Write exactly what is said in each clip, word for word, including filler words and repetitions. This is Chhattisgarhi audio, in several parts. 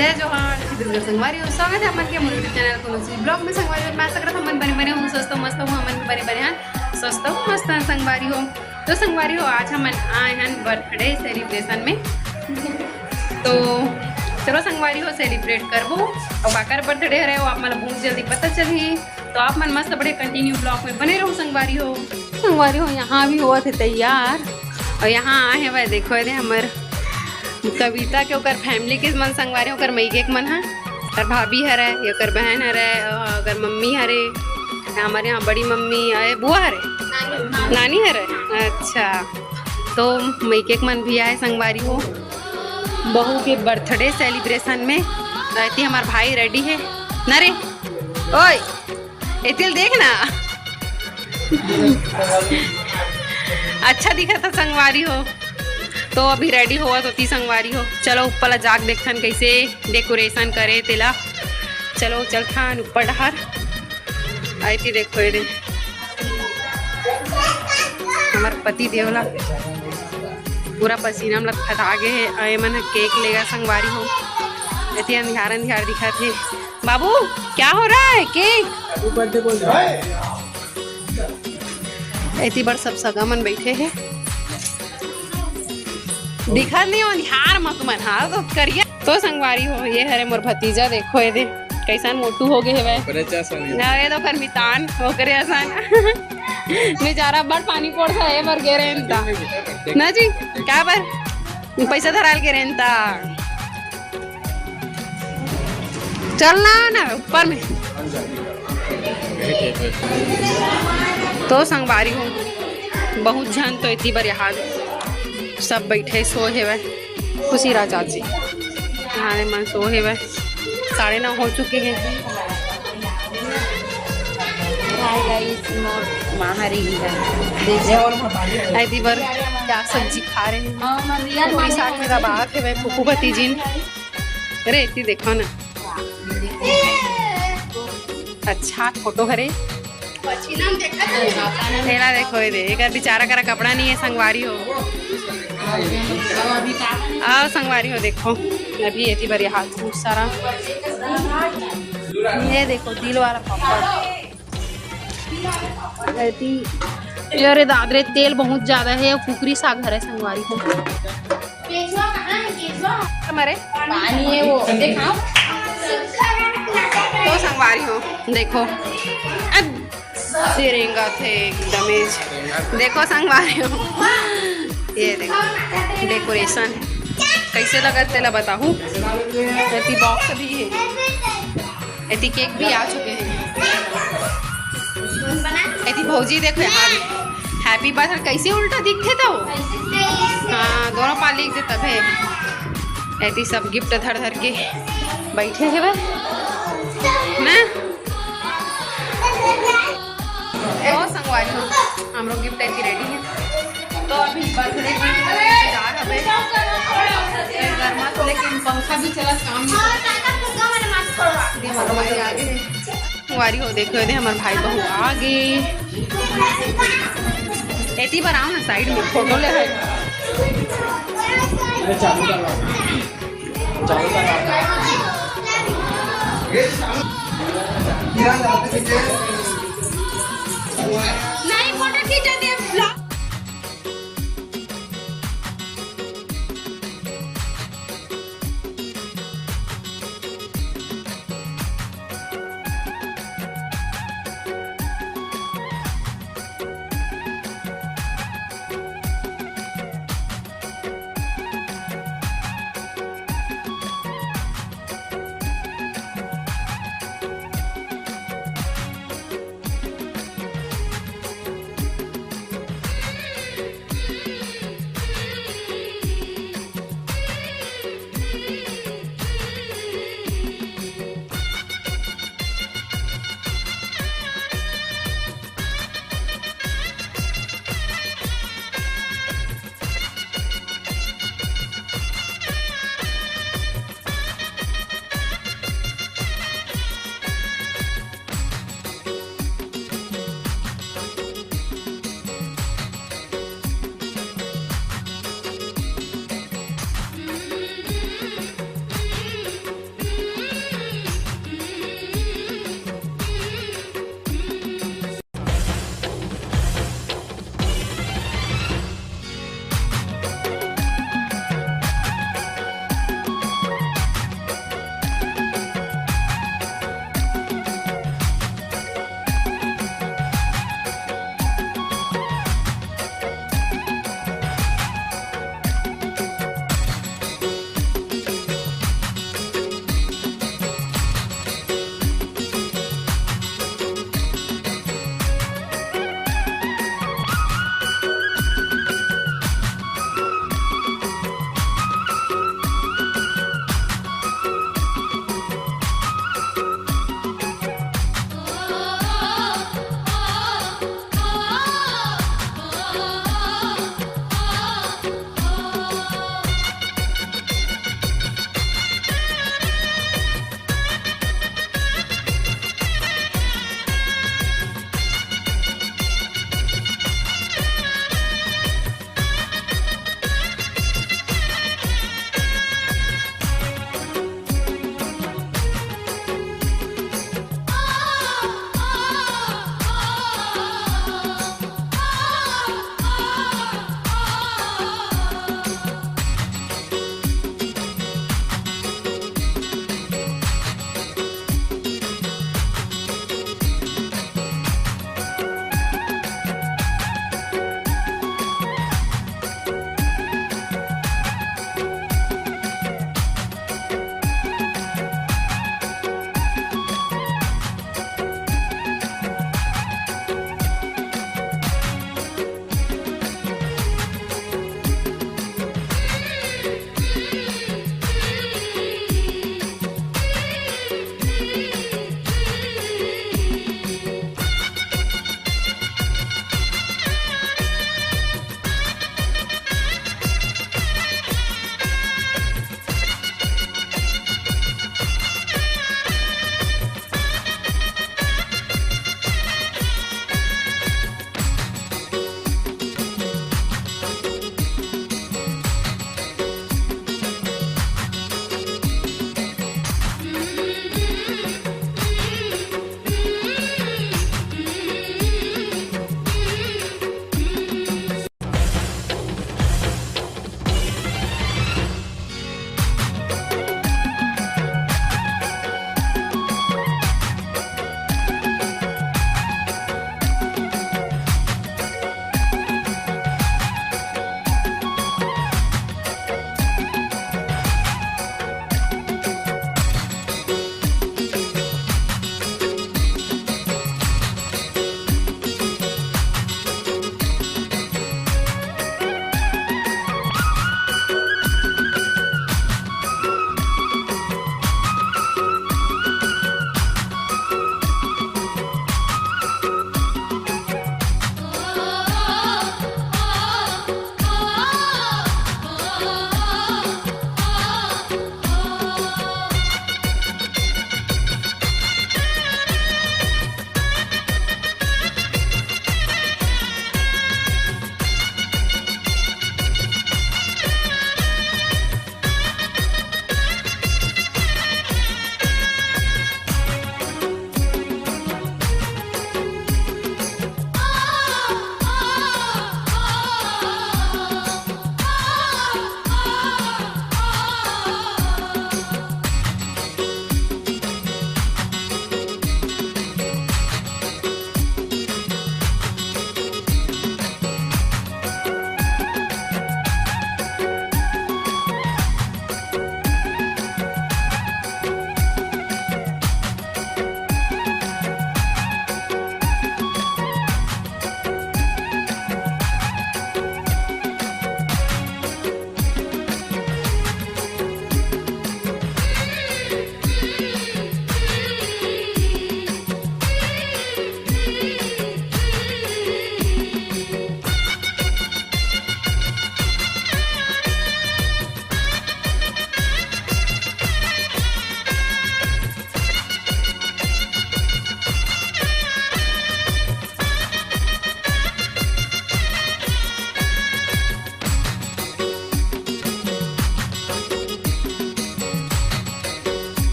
जय जोहार, जय दुर्गा संगवारी हो, स्वागत है हमन के मोर YouTube चैनल कोनो सी ब्लॉग में। संगवारी हो, मैं आशा करत हमन बने बने हो, स्वस्थ हो, मस्त हो, हमन भी बने बने हन, स्वस्थ हो, मस्त हन संगवारी हो। तो संगवारी हो, आज हमन आए हन बर्थडे सेलिब्रेशन में। तो चलो संगवारी हो, सेलिब्रेट करबो। अउ काकर बर्थडे हरे, वो आप मन ला बहुत जल्दी पता चलही। तो आप मन मस्त बड़े कंटिन्यू ब्लॉग में बने रहो संगवारी हो। संगवारी हो, यहाँ भी होवत हे तैयार। अउ यहाँ आए हवय, देखो, ये दे हमर कविता के, ओकर फैमिली के मन संगवारी, ओकर मइके के मन ह, ओकर भाभी हरे, ये ओकर बहन हरे, ओकर मम्मी हरे, हमर यहाँ बड़ी मम्मी, अरे बुआ हरे, नानी हरे। अच्छा, तो मइके के मन भी आए संगवारी हो, बहू के बर्थडे सेलिब्रेशन में। अति हमार भाई रेडी है ना रे, ओए, एतिल देख ना। अच्छा दिखत हे संगवारी हो। तो अभी रेडी होवत होती संगवारी हो। चलो ऊपर ला जाके देखथन कैसे डेकोरेशन करे तेला। चलो चलथन ऊपर डहर। अति देखो ये दे, हमर पति देव ला पूरा पसीना में लथपथा गे हे। अउ एमन ह केक लेगा संगवारी हो। एती अंधियार अंधियार दिखत हे। बाबू, क्या हो रहा है? केक? एती बर सब सगा मन बैठे हे। दिखत नहीं हो, अंधियार म तुमन हा तो करिया। तो संगवारी हो, ये हरे मोर भतीजा, देखो ये दे, कैसन मोटू हो गए हवय। ओकरे जैसा नहीं। ना, ये तो कर मितान, ओकरे असन। बेचारा बड़ पानी पड़ता है, बर गे रहेन ता। ना जी, का बर? पैसा धराल गे रहेन ता। चल ना, ना, ऊपर में। तो संगवारी हो, बहुत झन तो एती बर यहाँ सब बैठे सोए हेवय। खुशी राजा जी, यहाँ ले मन सोए हेवय। साढ़े नौ हो चुके हैं। हाय गाइस, मोर माँ हरे ही है। देखो। एती बर क्या सब्जी खा रहे हैं। हाँ, मैं रियल पूरी माँ साथ मेरा बात है, मैं फूफू भतीजिन। अरे, एती देखो ना। अच्छा, फोटो हरे। पछिना में देखा था। तेला देखो, ये दे, एकर बेचारा करा कपड़ा नहीं है, संगवारी हो। आओ, संगवारी हो, देखो, अभी एती बर यहाँ बहुत सारा, ये देखो, दिल वाला पापड़। एती, अरे दाद रे, तेल बहुत ज्यादा है, कुकरी साग हरे, संगवारी हो। केचुआ कहाँ है, केचुआ? हमारे पानी है वो, दिखाओ। तो संगवारी हो, देखो, अब सिरेंगा थे एकदम ही। देखो संगवारी हो, ये देखो डेकोरेशन कैसे लगत तेला बताहू। एती बॉक्स भी है। एती केक भी आ चुके हैं। एती भौजी देखो यहाँ भी। हैप्पी बर्थडे कैसे उल्टा दिखथे तो? हाँ, दोनों पाली एक दे तब है। एती सब गिफ्ट धर धर के बैठे हेवय ना। बहुत संगवारी हो, हमरो गिफ्ट एती रेडी है। तो अभी बर्थडे गिफ्ट के इंतजार हवे। गर्मा से, लेकिन पंखा भी चलत काम नहीं करत। ये हमारा भाई आ गए। संगवारी हो, देखो, ये दे हमर भाई बहू आ गए। एती बर आओ ना, साइड में फोटो ले है। नहीं, फोटो खींचा दे, ब्लॉग।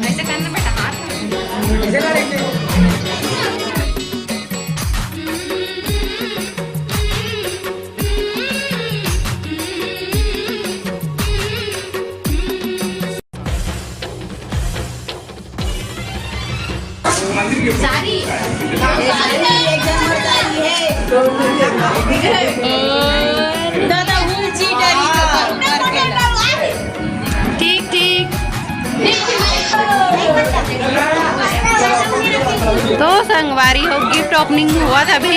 ऐसे करना बेटा, हाथ। सारी। दादा, उलची डरी तो कर, कर के ला। ठीक, ठीक। तो संगवारी हो, गिफ्ट ओपनिंग होवत अभी।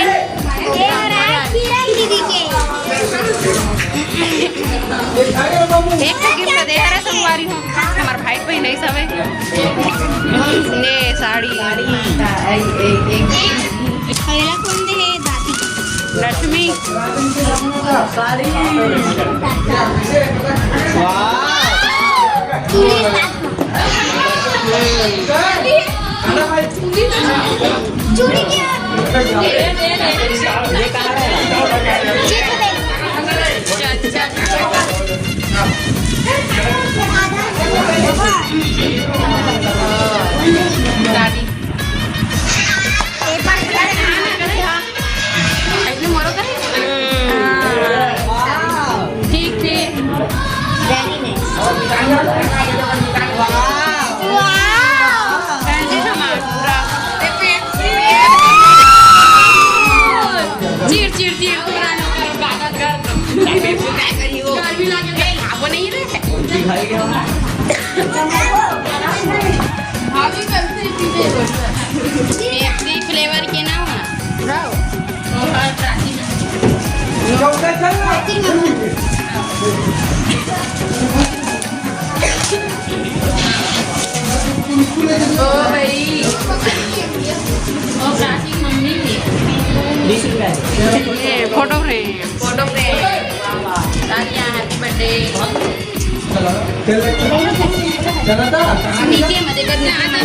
एक ठो गिफ्ट दे हरे संगवारी हो, हमार भाई बहन नहीं सबे। ये साड़ी। अगला कौन दे है? दादी। लक्ष्मी। चूड़ी साथ में। चूड़ी क्या? दादी। ऐसे मोरो करे? हाँ। ठीक, ठीक। Very nice। Wow। चीर, चीर, चीर। गर्मी लगे। खाबो नहीं रे। ये फ्लेवर के ना हो। ओ भाई, ओ काकी मम्मी भी। ये फोटो फ्रेम। Photo frame. तालियां, हैप्पी बर्थडे। नीचे मत करना, आता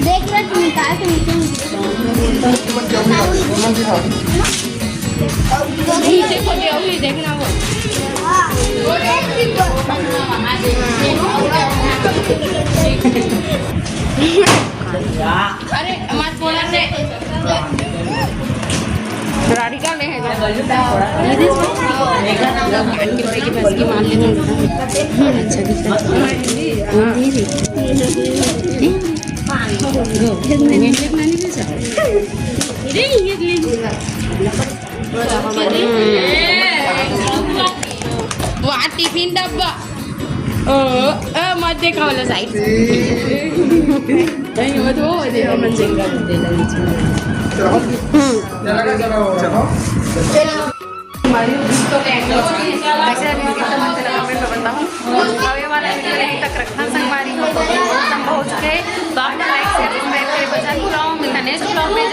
देख रहा तू, निकाल के नीचे मुझे। नीचे को दे, अभी देखना वो। अरे, मत बोला रे। राधिका में है। आंटी भाई के बस की मान लेते हैं। अच्छा दिखता है। हाँ। दीदी। मैंने भी। वाह, टिफिन डब्बा। ओ, ओ, मत देखा वाला साइड। नहीं, वो तो वो दे, वो मन से। हमारी तो वैसे अभी कितना मन चला, comment में बताओ। अब ये वाला video यहीं तक रखना संगवारी हो, तो हम पहुंच गए। तो आप लाइक, शेयर, सब्सक्राइब के बजाय बुलाओ, मिलता नेक्स्ट ब्लॉग में।